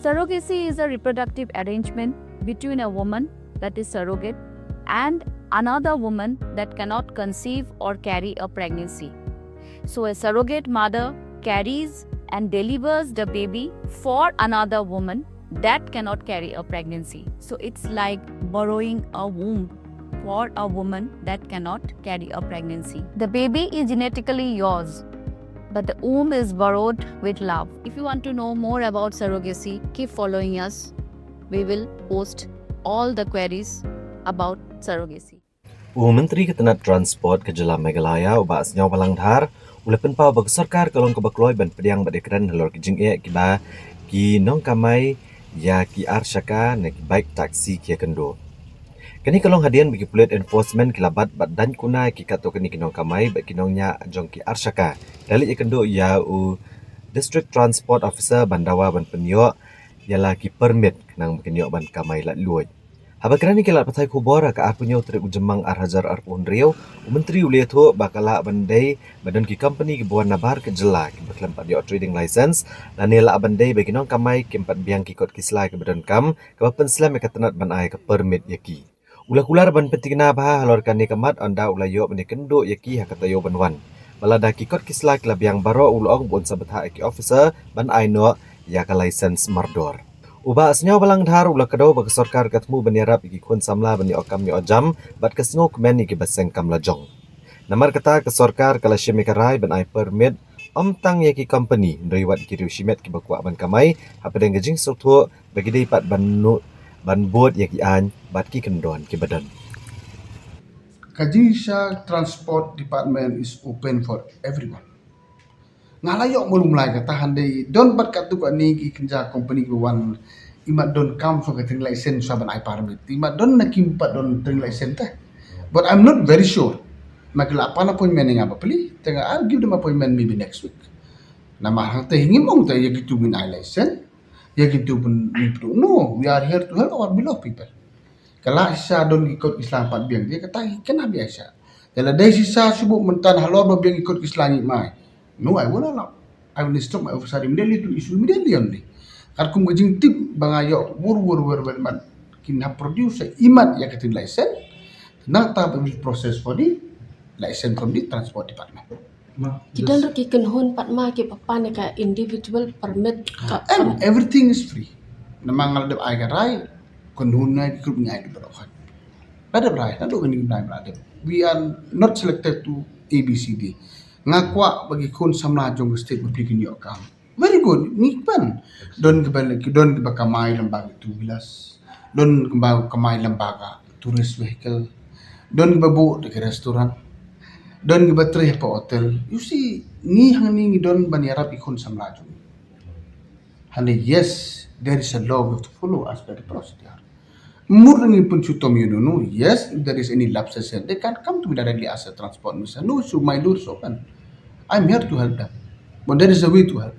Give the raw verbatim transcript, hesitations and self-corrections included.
Surrogacy is a reproductive arrangement between a woman, that is surrogate, and another woman that cannot conceive or carry a pregnancy. So a surrogate mother carries and delivers the baby for another woman that cannot carry a pregnancy. So it's like borrowing a womb for a woman that cannot carry a pregnancy. The baby is genetically yours, but the womb is borrowed with love. If you want to know more about surrogacy, keep following us. We will post all the queries about surrogacy. U Myntri ka tnat Transport ka jylla Meghalaya, u Bah Sniawbhalang Dhar, u la pynpaw ba ka sorkar ka long kaba kloi ban pdiang bad ïakren halor ki jingeh kiba ki nongkamai ïa ki ar shaka ne ki bike taxi ki ïakynduh. Kane ka long hadien ba ki pulit enforcement ki la bat bad daiñ kuna ïa ki katto katne ki nongkamai bad ki nongñiah jong ki ar shaka da leit ïakynduh ïa u District Transport Officer ban dawa ban pynïoh ïa la ki permit khnang ba kin ïoh ban kamai laitluid. Haba kren ïa ki lad pathai khubor ha ka arphew hynñiew tarik u Jymmang ar hajar arphew hynriew, u Myntri u la ïathuh ba ka lah ban dei ba don ki company kiba wan na bar ka jylla kiba khlem pat ïoh trading license, lane lah ban dei ba ki nongkamai kim pat biang ki kot ki sla kiba donkam kaba pynslem ïa ka tnat ban ai ka permit ïa ki. U la kular ban pyntikna bha halor kane ka mat ynda u la ïoh ban ïakynduh ïa ki ha ka taïew ban wan. Ba lada ki kot ki sla ki la biang baroh, u la ong ba un sa bthah ïa ki officer ban ai noh ïa ka license mardor. U Bah Sniawbhalang Dhar u la kdew ba ka sorkar ka thmu ban ïarap ïa ki khun samla ban ïoh kam ïoh jam bad ka sngewkmen ïa kiba seng kam lajong. Namar kata ka sorkar ka la shim ïa ka rai ban ai permit ym tang ïa ki company, hynrei wat ïa ki riew shimet kiba kwah ban kamai hapdeng ka jingsngewthuh ba ki dei pat ban nu ban bud ïa ki aiñ bad ki kyndon kiba don. Ka jingshisha, Transport Department is open for everyone. Nga la ïoh malu mlai kata, hynrei don pat katto katne ki kynja company kiba wan, imat donkam sa ka trading license sa ban ai permit, imat don na kim pat don trading license te. But I'm not very sure. Ma ki la pan appointment ïa nga bapli, te nga, I'll give them appointment maybe next week. Namar hangta hi ngim ong te ïa kitu ngin ai license, ïa kitu pun ngin pynduh. No, we are here to help our beloved people. Ka la shisha don ki kot ki sla pat biang, ïa kata hi kane biang shisha. Te lada shisha shu buh mynta halor ba biang ki kot ki sla ngim ai, no, I won't allow. I will instruct my officer immediately to issue immediately only. Katkum ka jingtip ba nga ïoh wur wur wur wur man kin hap produce imat ïa ka trading license. Nangta we will process for the license from the Transport Department. Ki don ruh ki kynhun pat ma kiba pan ïa ka individual permit ka. And everything is free. Namar nga la dep ai ka rai, kynhun nga ki group ngi ai dep baroh. La dep rai, naduh kane ka bnai ba la dep. We are not selected to A B C D. Nga kwah ba ki khun samla jong ka state bapli kin ïoh kam. Very good, ngi kmen. Don kiba, don kiba kamai lyngba ki two wheelers. Don kiba kamai lyngba ka tourist vehicle. Don kiba buh da ki restaurant. Don kiba trei ha ka hotel. You see, ngi hangne ngi don ban ïarap ïa ki khun samla jong ngi. Hangne, yes, there is a law we have to follow as per the procedure. Mut ngi pynshitom ïa uno uno, yes, if there is any lapses, they can come to me directly as a Transport Minister. No issue, my door is open. I'm here to help them. But there is a way to help.